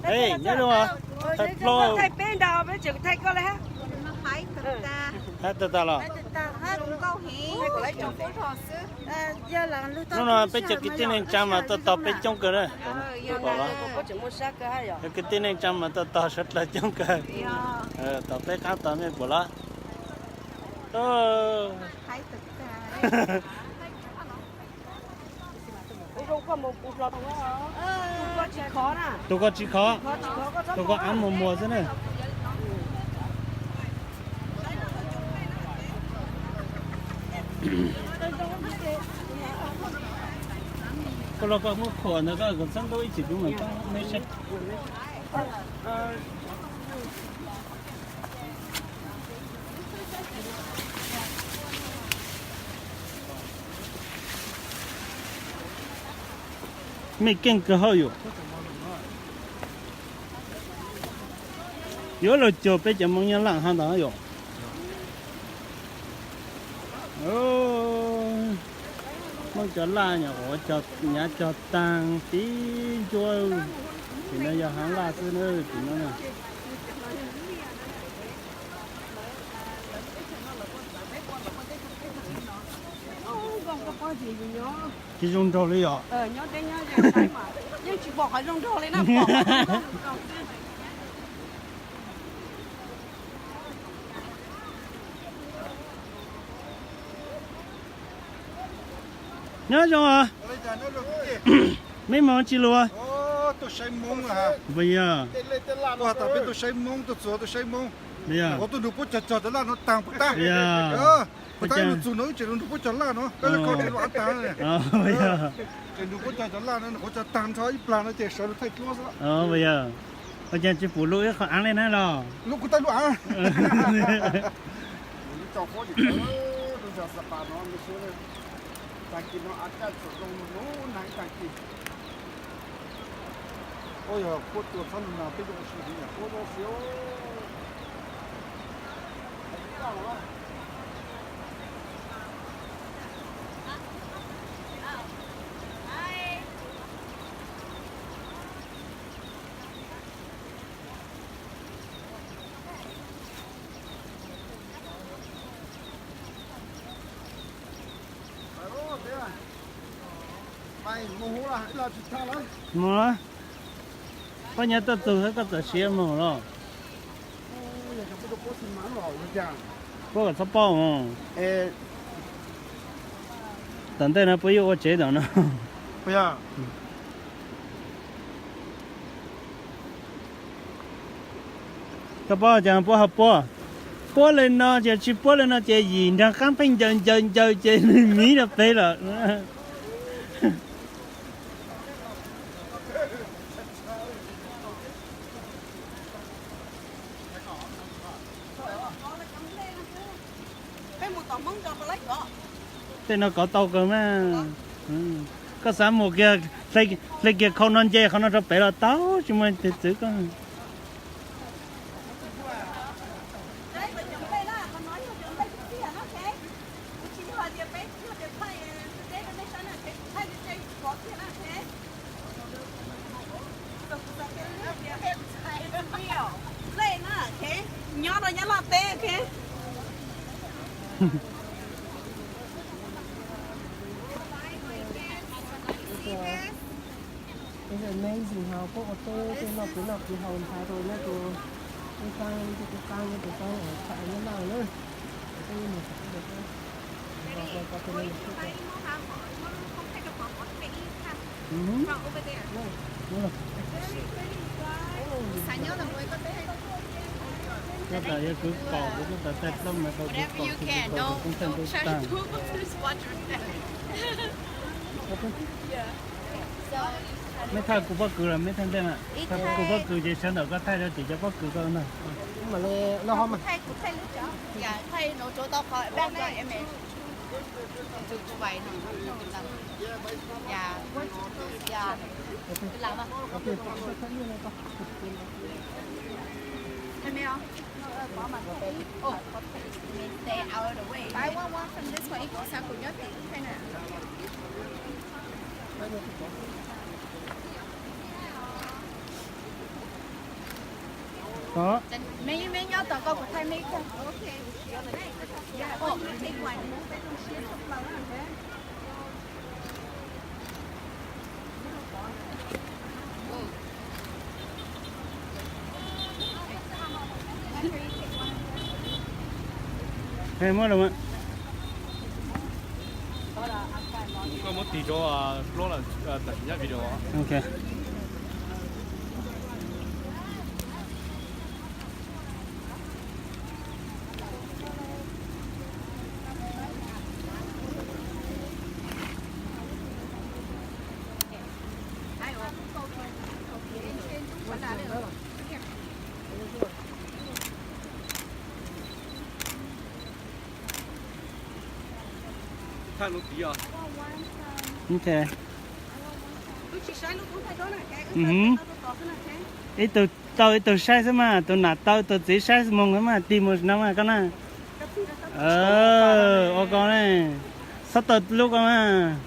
Ej, nyob zoo os. Thaij plaub. Thaij tag tag los? Hnub no peb cov kwv tij neej tsaa mas tuaj tog peb coob kawg na. Yog kwv tij neej tsaa mas tuaj tog suav dlawg coob kawg. Tom peb qaab tog mej pum los? Tus koj tsis khov, tus koj aab muag muag xwb na. Koj los koj muab khuam ntawd koj kom txhob ntub ib chim kuv mam toob mej saib. Mej keej kawg hauj yom. Yuav luag cuag peb cov Moob Nyab Laj hab ntawd yom. Moob cov laj nyuam qhuav cog nyav cog taag tib ncuab, tim no yog haav laj xwb na, tim no na. Tsis zoo nraug li yom. Nyob zoo os. Mej moog tsi lug? Puas yog? Puas yog? Puas yog? Puas yog? Puas yog? Ua cas tsis pum lug ib qho aav le na los? Moog, koj nyob tuaj txug koj txawm siab moog los? Puab kom txhob paub. Tom ntej no puab yuav ua tsev tom no. Koj paub cas puab ho puab? Puab le no ces tsis puab le no ces yim nraag qaab pheej ncaws ncaws ncaws ces miv rua pem lawm. Tej no kov tau kawg mas. Koj xav mus kiag, hle kiag khau no nce qhov no rua pem los tau, tsis muaj tes txwv koj. Nyob rau Nyab Laj teb. It's amazing how puab ua teb tej noj kwv noj kwv haus nthav rau nyob rau tub qaab, tub qaab nyob rau sab Nyab Laj na. Koj tas yog kwv kaum, kuv tas taij plaub mev rau kwv kaum, kuv tas tub taag. Mej thaij kuv pob kws los mej thaij ntej na? Thaij kuv pob kws ces sawv ntawm koj thaij rau tim cov pob kws koj na. Me, me nyob tom ko kuv thaij me kawg. Muab los. Koj muab tig rau hlob lawm, tam sim nyab video. Ok. Thaij lub tiv os. Ok. Ib tug tau ib tug saib xwb mas, tus nam tau tus txiv saib moog mas tig mus no mas koj na. Ua ko ne, txhob tau lub ko mas.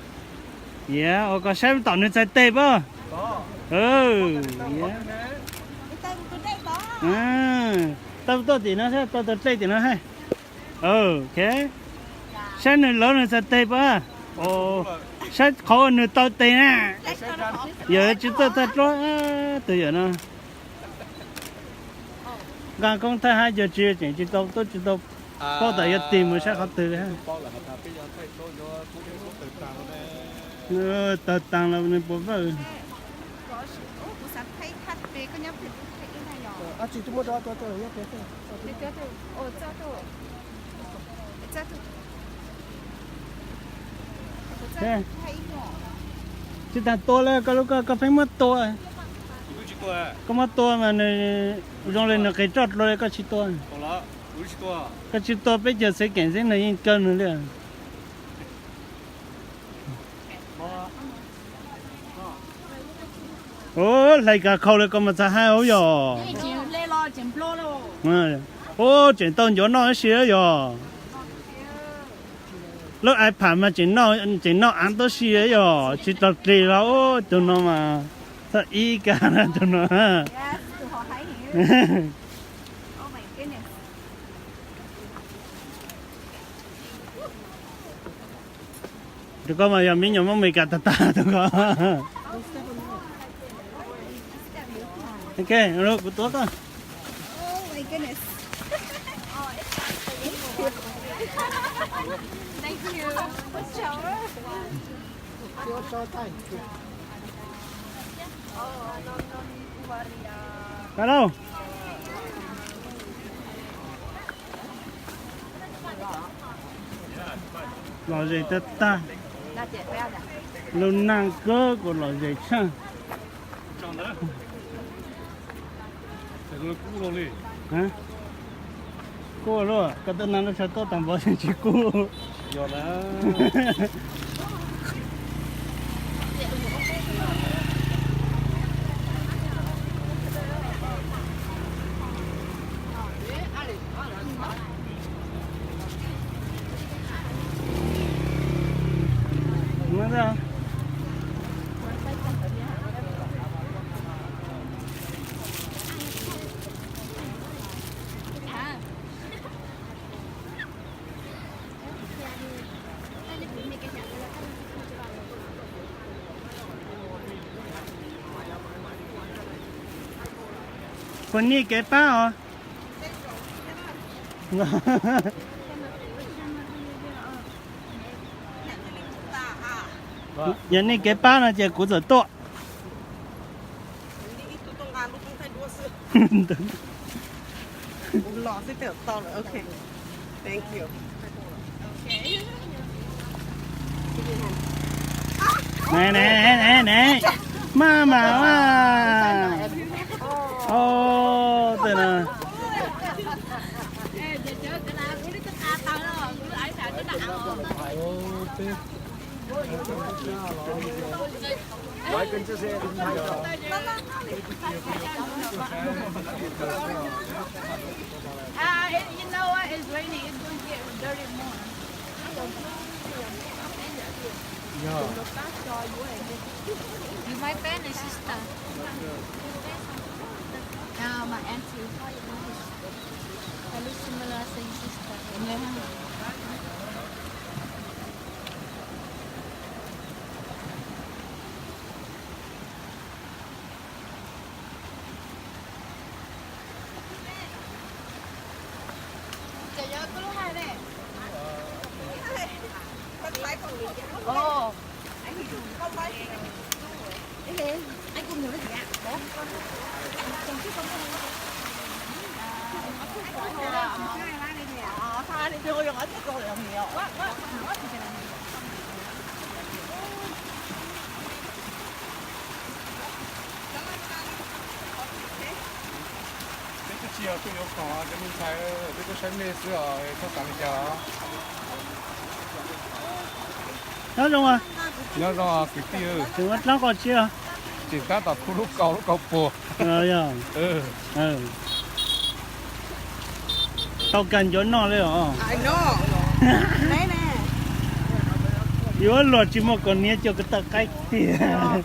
Yog ua ko saib tom nws txhais tes pob. Tau tuaj tim no, tau tus dlej tim no. Ok. Saib nws lov nws txhais tes pob. Saib qhov uas nws tau tes na. Yog tsis txawj thaij duab tus yawm no. Nqa koob thaij hab yog tsis tseem tsis tau tuaj tsis tau paub tas yuav tig mus saib qhov twg. Tawg taag los nws puas vawj. Tsis tas tua le koj lub ko, koj pheej muab tua. Koj muab tua mas nws zoo li nws qis roj dlua li, koj tsis tua. Koj tsis tua peb cawg xeeb keem xwb nws yeej kaw nws li. Hlais kas khau li koj mas txhaj hab ub yog. Ub, tseem tau ncuav noj ib si yog. Lub iPad mas tseem noj av tub si yog, tsis tau dlig los ub, tus no mas txhaj ib kag na tus no. Tus ko mas yog me nyuam Hmoob Amelikas tag tag tus ko. Ok, kuv tuav koj. Hello. Lom zem tag tag. Lub neej kawg kuj lom zem tshaj. Kub luaj, koj twb naj lub tshav tuaj tag npaum tsis kub. Puas nej kev pab os? Yog nej kev pab no ces kuv txawm tuaj. Ne ne ne ne, maj mam maj. O, tej no. How my auntie, how you know this? They look similar, same sister. Ồ. Peb twb tsis yog tuaj yuav khoom, cov me ntxhais, peb tuaj saib mej xwb os, txhob xav li cas os. Nyob zoo, nyob zoo kwv tij, tseem ua dlaab qhov tsi? Tseem tab tom khu lub kaus, lub kaus puag. Tau kag ncuav noj li os. Yuav luag tsis muaj kaus hniav cuab kuv taw qaib tiag.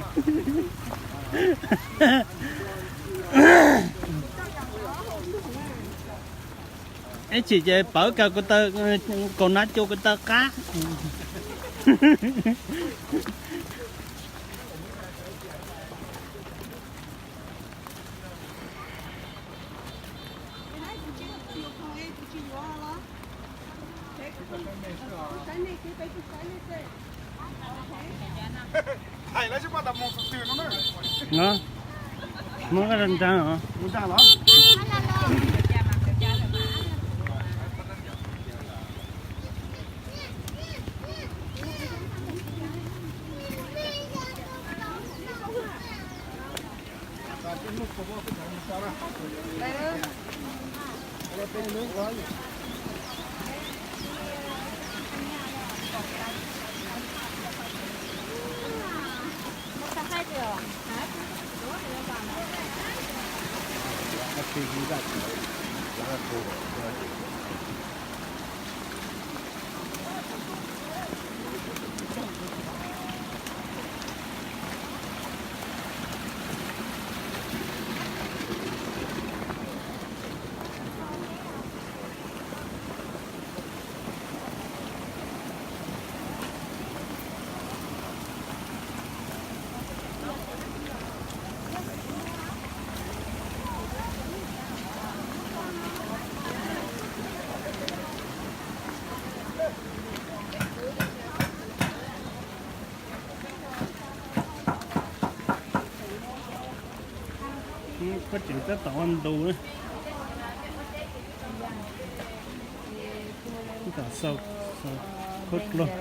Ib chim ces pawv kag kuv taw, kaus hnav cuab kuv taw qab. Muab nrag os. Koj tseem tab tom ua ntu na. Tab tom xaus, xaus khaub dluag.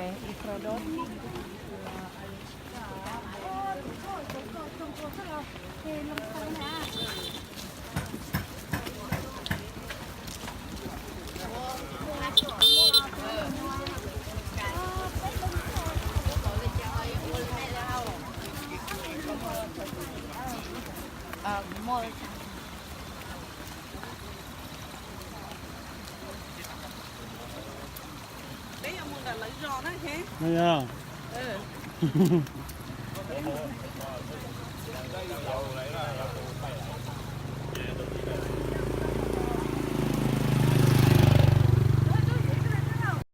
Peb yuav mus ntawm lawv zos na. Yog.